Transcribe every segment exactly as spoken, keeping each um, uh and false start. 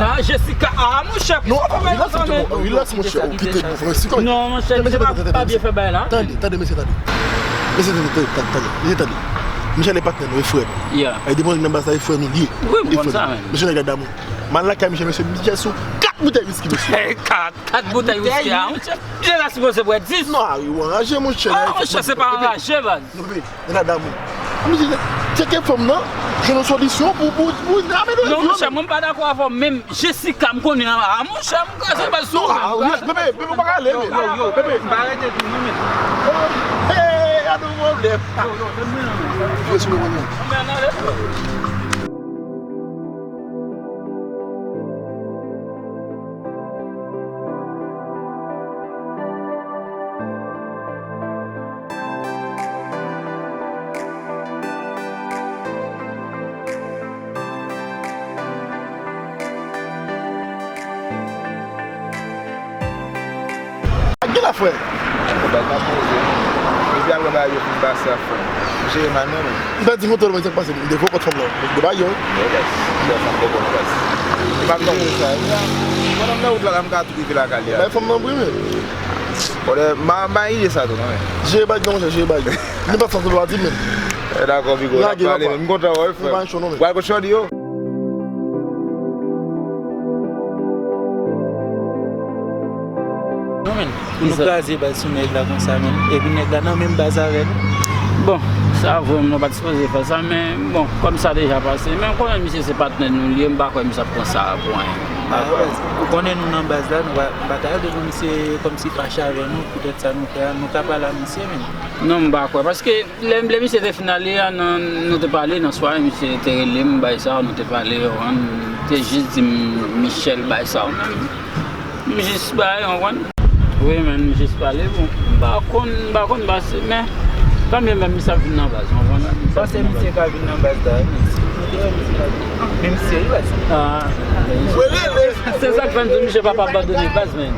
Kisa, Jessica? Ah, monchè, non, relax, monchè, relax, monchè. Ou kite, frè, si kòm... Non, monchè, mesye pa, pa byen fè bagay la. Tande, tande, mesye, tande. Mesye, tande, tande, tande, tande. Mesye, tande. Michel e patnè nou, e frè nou. Yeah. E depi nou nan baz la, e frè nou li ye. Wi, m konn sa, men. Mesye, nèg la damou. M al lakay misye, mesye, misye sou kat boutèy wiski, mesye. Kat, kat boutèy wiski, ah, monchè. Misye la sipoze bwè dis. Non, Ari, ou anraje, monchè. Ah, monchè, se pa anraje, baz. Non, men, men la damou. Misye, tcheke fanm nan, jwenn yon solisyon pou, pou, pou, amelyore vi w. Non, monchè, mwen m pa dakò avè w, menm Jessica, m konnen an, ah, monchè, m kraze baz sou ou, menm. Non, ah, bebe, bebe, ou pa ka ale, men. Yo, yo, yo, bebe. M pa rete tou, non, men. Oh, hey, a nou pwoblèm. Yo, yo, tande mwen, non, men. Jwe sou mwen, non. Mwen ale. Ak gen la, frè. Baz la poze. Epi apre bagay yo fin pase a, frè. M jere mal, non, men. M pèdi moto, men sa k pase, m devò kòt fanm nan. M debay yo. Yo, baz. M fè fanm devò, baz. E m ap jere sa. Pandan m nan wout la, la m ka tou rive lakay li a. Bay fanm nan bri, men. Bòdè, m a, m a ide sa tou, non, men. Jere bag, non, monchè, jere bag. Nou pa santi nou pa di, men. E dakò, Bigo, n ap pale, men. M kontan wè w, frè. Ou pa cho, non, men. Ou al kot chòdi yo? Non, men, pou nou kraze baz sou nèg la konsa, men. Epi nèg la nan menm baz avè nou. Bon, sa vre, nou pa t sipoze fè sa, men bon, kòm sa deja pase, men m konnen misye se patnè nou li ye, m pa kwè misye ap pran sa pou anyen. Ah, baz, ou konnen nou nan baz la, nou pa, pa ta vle pou misye kòmsi fache avè nou, poutèt sa nou fè a, nou ka pale a misye, men. Non, m pa kwè, paske Lè, lè misye te fin ale a, nan, nou te pale nan sware, misye te rele m, bay sa, nou te pale, ou konprann, te jis di m, Michel, bay sa, ou menm. M jis bay, ou konprann. Wi, men, m jis pale, bon, m pa konn, m pa konn pase, men, kanmenm, misye ap vin nan baz, ou konprann. Panse misye ka vin nan baz la, men si nou te wè misye pa vin. Men misye, wi, baz. Ah. Se sa k fè m di misye pa, pa abandone baz, men.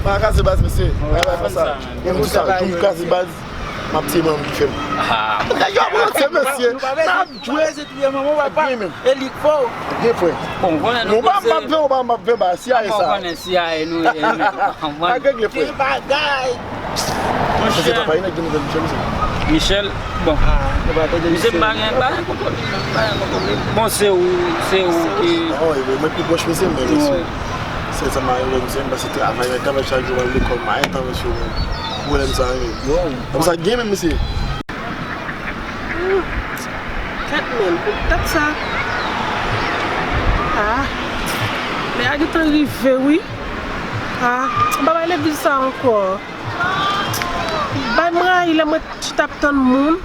Pa kraze baz, mesye. Ay, fè sa. Mwen di sa, jou m kraze baz, m ap tiye manman m ki fè m. Ah. Yo, mwen se mesye. N ap jwe. Byen menm. E li k fò. Byen, frè. Bon, konnen nou, m ap fè, m ap fè, m ap fè ba, si a e sa. Konnen si a e nou ye. Pa gen, frè. Bagay. Mesye, papa, e nèg de nouvèl Michel, mesye. Michel, bon. Misye m pa gen, pa gen kont li, pa gen kont li. Bon, se ou, se ou ki... Oh, e mwen ki pwòch misye, men mesye. Se sa m a rele misye, m pase travay, mwen travay chak jou, mwen lekòl, m a entèvansyon, men. Pwoblèm sa, men. Yo. Kòm sa gen menm, mesye. Kèt menm, poutèt sa. Ah. Lè a gentan rive, wi. Ah. M pa bay legliz sa ankò. Bay m rayi lè mwen chita ap tann moun.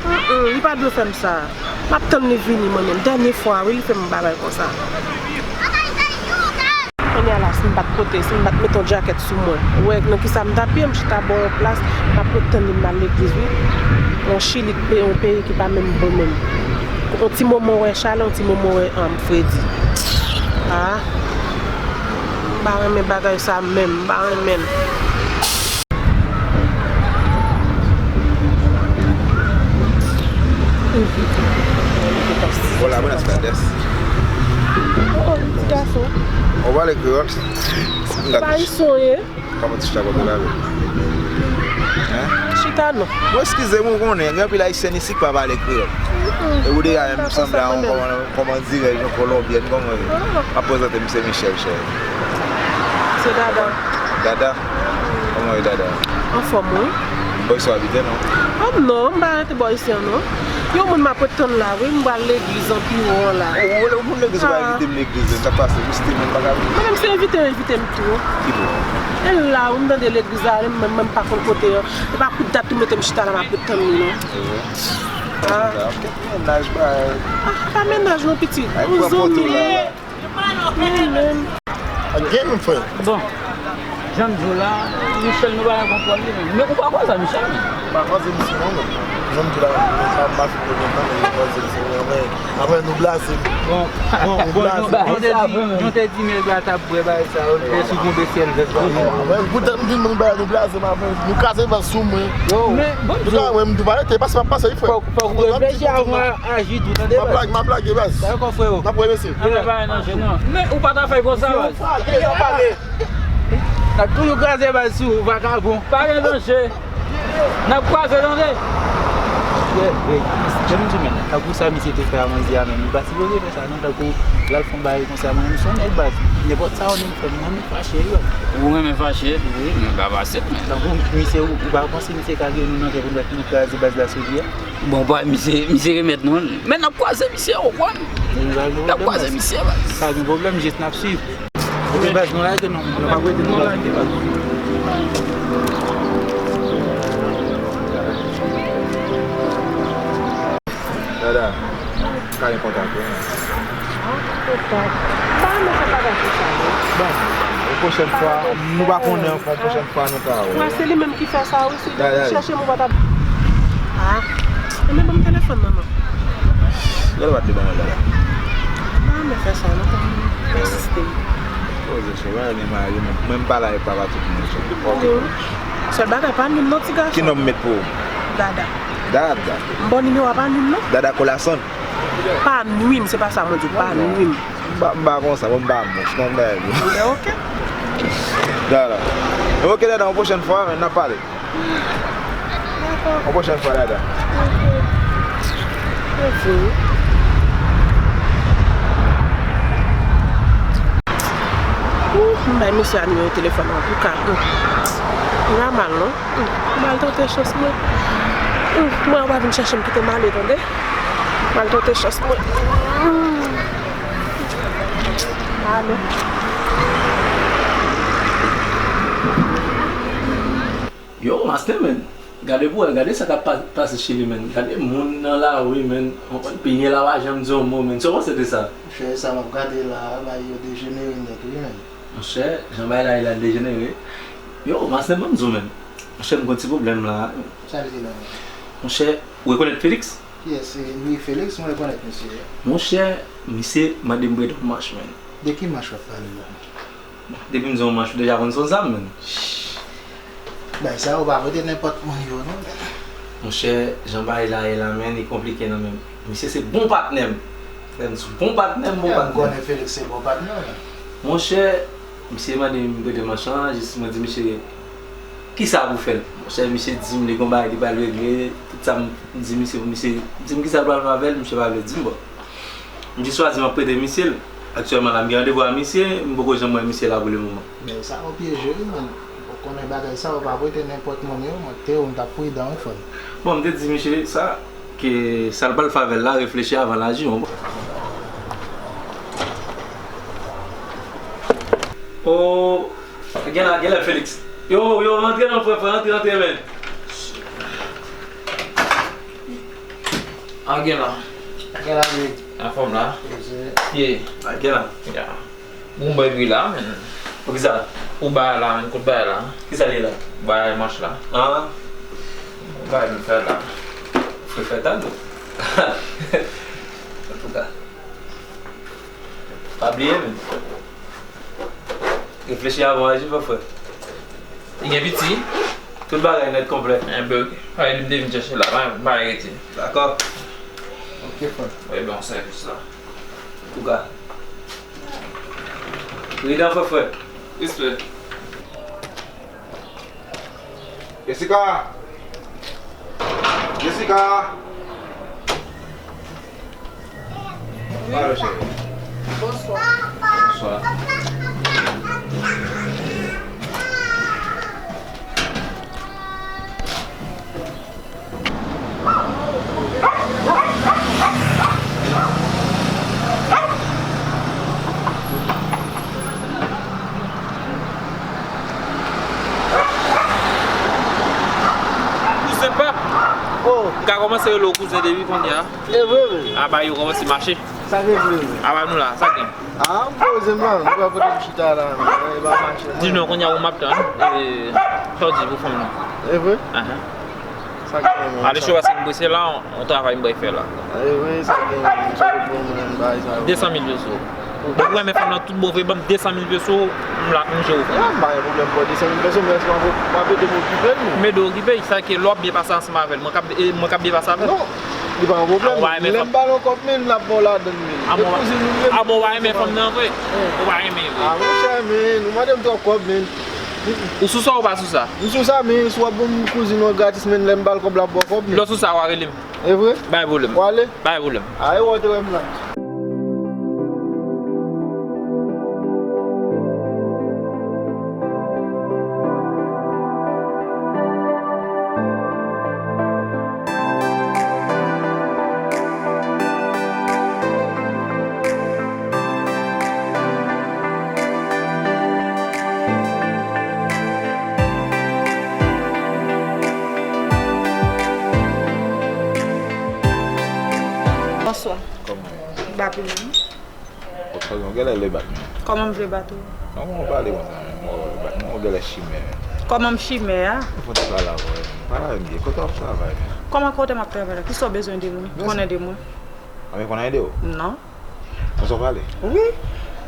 Mm, mm, li pa dwe fè m sa. M ap tann li vini, mwen menm. Dènye fwa, wi, li fè m bagay konsa. Kounye a la, si m pa t pote, si m pa t mete yon djakèt sou mwen, ou wè nan kisa m t ap ye, m chita bò yon plas, m ap ret tann li, m al legliz, wi. Yon Chili, yon peyi ki pa menm bon menm. Yon ti moman wè chalè, yon ti moman wè, um, fredi. Ah. M pa renmen bagay sa menm, m pa renmen l. Hola, buenas tardes. Oh, oh, ti gason. Ou pale kreyòl? Pa iso ye. Kòman ti chita kote la menm? Hein? Chita non. Bon, eskize m, ou konnen, gen anpil ayisyen isi ki pa pale kreyòl. E ou deja menm sanble a yon, kòman, kòman dirè, yon kolonbyèn, kòman ye? M ap prezante m, se Michel, cheri. Se Dada. Dada? Kòman w ye, Dada? Anfòm, wi. Bò isi w abite, non? Ah, non, m pa rete bò isi an, non. Yon moun m ap ret tann la, wi, m pral legliz anpiwon la. Ou, ou, ou moun legliz, ou pa envite m legliz, sa k pase? Jis di m, m pa ka vini. Mwen menm, se envite yo envite m tou. Ki bò? E la, wi, m tande legliz la, mwen menm, m pa konn kote yo. Se pa kout dat tou mete m chita la, m ap ret tann li, non. Ah. Mennaj, bay. Ah, pa mennaj, non, pitit. Yon zanmi. Ak gen menm, frè. Bon, jan m di w la, Michel, nou pa gen kontwòl li menm. Men ou pa kwaze a Michel menm. M pa kwaze misye non, menm. Menm ki la, m pa, m pa fin konnen non, men yo panse se mwen, men apre nou blaze. Bon, bon, bon, nou te di, nou te di Melba t ap bwè bagay sa yo, nou te sou konbe syèl vès bagay sa yo. Apre, poutan m di moun bagay nou blaze, m apre, nou kraze vès sou mwen. Men, bon, nou ka wè m tou pale, te pase, m ap pase, wi, frè. Fòk, fòk ou reflechi avan aji tou, tande, baz. M ap lage, m ap lage, baz. Dakò, frè. M ap wè, mesye. Nan fè bagay nan je non. Men ou pa ta fè konsa, baz. N ap toujou kraze baz sou ou, vakabon. Pa gen danje. N ap kwaze, tande. Frè, frè, jan m di, men, tankou sa misye te fè a manzè a, men, li pa sipoze fè sa, non, tankou l al fè yon bagay konsa, mwen, m se yon nèg baz. Nenpòt sa ou menm fè, mwen, m fache, wi. Ou renmen fache? Wi, men pa fasil, men. Tankou misye, ou, ou pa panse misye ka gen nou nan kè pou nou, nou kraze baz la sou li a? Bon, pa, misye, misye remèt nou, men n ap kwaze misye, ou konn? N ap kwaze misye, baz. Pa gen pwoblèm, jis n ap swiv. Ok, baz, nou lage non, nou pa prete nou lage, baz. Dada, kale kontak ou. Kontak. M pa renmen fè bagay konsa, non. Bon, yon pwochèn fwa, nou pa konnen ankò, yon pwochèn fwa nou ka wè. Wè, se li menm ki fè sa, wi, se li ki chèche m, ou pa t ap. Ah. E men ban m telefòn nan, non. Gade bat li ban mwen, Dada. M pa renmen fè sa, non, pa renmen asiste. Poze chè, mwen renmen mari mwen. Mwen m pale avèk papa tout moun, chè. Sèl bagay pa nwi m non, ti gason. Ki non m met pou ou? Dada. Dada. M ba w nimewo a, pa nwi m non. Dada Kolason. Pa nwi m, se pa sa mwen di w, pa nwi m. M pa, m pa konsa, bon, m pa mouch, non, m pa. Ok. Dada. Ok, Dada, yon pwochèn fwa, men n ap pale. Dakò. Yon pwochèn fwa, Dada. Mèsi. Ouh, m bay mesye a nimewo telefòn nan, antouka. Li pa mal, non. M al tante chans mwen. Mwen, ou pa vin chèche m, kite m ale, tande? M al tante chans mwen. Alo. Yo, Master, men. Gade pou wè, gade sa k ap pa-, pase Chili, men. Gade moun nan lari, men. Konprann, Piniel la pa janm di yon mo, men. Sa w panse de sa? Monchè, sa m ap gade la a, bagay yo dejenere nèt, wi, men. Monchè, jan bagay la ye la, l dejenere. Yo, Master, ban m di w, men. Monchè, m gon ti pwoblèm la. Sa l ye la? Monchè, ou rekonèt Felix? Kiyès? Wi, Felix, mwen rekonèt misye. Monchè, misye mande m prete yon mach, men. De ki mach w ap pale la? Depi m di yon mach, ou deja konn se yon zam, men. Bagay sa yo pa prete nenpòt moun yo, non, men. Monchè, jan bagay la ye la, men, li konplike nan men m. Misye se bon patnè m. Frè m, se bon patnè m, bon patnè m. M konnen Felix se bon patnè w, men. Monchè, misye mande m prete mach lan, jis mwen di misye, kisa pou fè l? Monchè, misye di m li gon bagay li pral regle, tout sa m di misye pou misye di m kisa l pral fè avè l, misye pa vle di m, bon. M jis chwazi m ap prete misye l. Aktyèlman la, m gen randevou a misye, m poko janm wè misye la pou le moman. Men sa yon pyeje wi, men. Ou konnen bagay sa yo pa prete nenpòt moun yo, mwen te ou m t ap pridan wi, frè m. Bon, m te di misye sa, ke sa l pral fè avè l la, reflechi avan l aji, w konprann. Oh, gen la, gen la, Felix. Yo, yo, rantre non, frè, frè, rantre, rantre, men. A gen la. Gen la, wi. Anfòm la. Poze. Ye. A gen la. Ya. Bon, bay wi la, men. Poukisa? Ou bay la, men. Kout bay la. Kisa li la? Bay mach la. Ah. Bay m fè la. Frè, fè tan nou. Antouka. Pa bliye, men. Reflechi avan w aji, frè. Li gen piti? Tout bagay nèt konplè. Enben, ok. Ay, li m te vin chèche la. Bay, bay rete. Dakò. Ok, frè. Wi, bon sèvis la. Antouka. Pridan, frè, frè. Respè. Jessica! Jessica! Alo, cheri. Bonswa. Bonswa. Kouzen pap. Oh. M ka kòmanse rele w kouzen depi kounye a. E vre, men. Aba yo kòmanse mache. Sa gen vre, men. Aba nou la, sa gen. Ah, m poze m la, m pa pote m chita la, men. E pa mache. Di nou kounye a ou m ap tann. E, sa w di pou fanm nan? E vre? Ahan. Ale cho, paske m prese la, yon travay m pral fè la. Desan mil peso. Bon, ou renmen fanm nan tout bon vre, ban m desan mil peso, m la, m jere w. Ah, m pa gen pwoblèm pou desan mil peso, men èske w ap ede m okipe l, non? M ede w okipe l, sa ke lè w ap byen pase ansanm avè l, mwen k ap, e, mwen k ap byen pase avè l. Non, li pa yon pwoblèm. Lè m ba l yon kòb, men l ap ba w ladann, men. Ah bon, ou pa renmen fanm nan vre? Ou pa renmen vre? Ah, monchè, men, ou mande m twòp kòb, men. Ou sou sa ou pa sou sa? M sou sa, men si w ap ban m kouzin ou an gratis, men lè m ba l kòb la, ap ba w kòb, men. Lè w sou sa, w a rele m. E vre? Pa gen pwoblèm. W ale? Pa gen pwoblèm. A, e wè w te wè m la. Bonswa. Kòman w ye? M pa pi byen. Ou genlè vle bat mwen. Kòman m vle bat ou? Kòman w pale konsa menm? Ou genlè chimè. Kòman m chimè a? Ou fè ti pale avè w. Pale avè m byen. Kote w ap travay menm? Kòman kote m ap travay la? Kisa w bezwen de mwen? Konnen de mwen? Anben konnen de w? Non. Konsa w pale? Wi.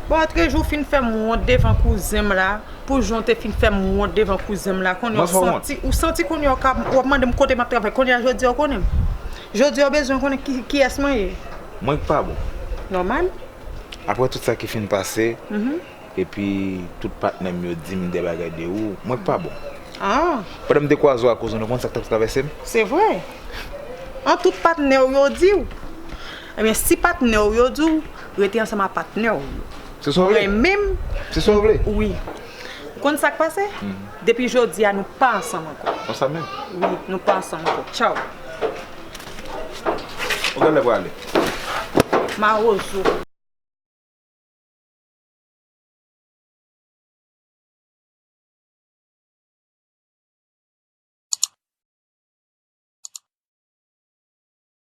Bon, lòtrejou w fin fè m wont devan kouzen m la. Pou jan w te fin fè m wont devan kouzen m la, kounye a w santi, ou santi kounye a w ka, w ap mande m kote m ap travay. Kounye a jodi a w konnen m. Jodi a w bezwen konnen ki, kiyès mwen ye. Mwen k pa bon. Nòmal. Apre tout sa ki fin pase, epi tout patnè m yo di m de bagay de ou, mwen k pa bon. Ah. Pandan m te kwaze w ak kouzen w, ou konn sa k t ap travèse m? Se vre. An tout patnè w yo di w. Ebyen, si patnè w yo di w, rete ansanm ak patnè w yo. Se sa w vle? Renmen m. Se sa w vle? Wi. Ou konn sa k pase? Depi jodi a, nou pa ansanm ankò. Konsa menm? Wi, nou pa ansanm ankò. Tchaw. Ou genlè prale? Mawozo.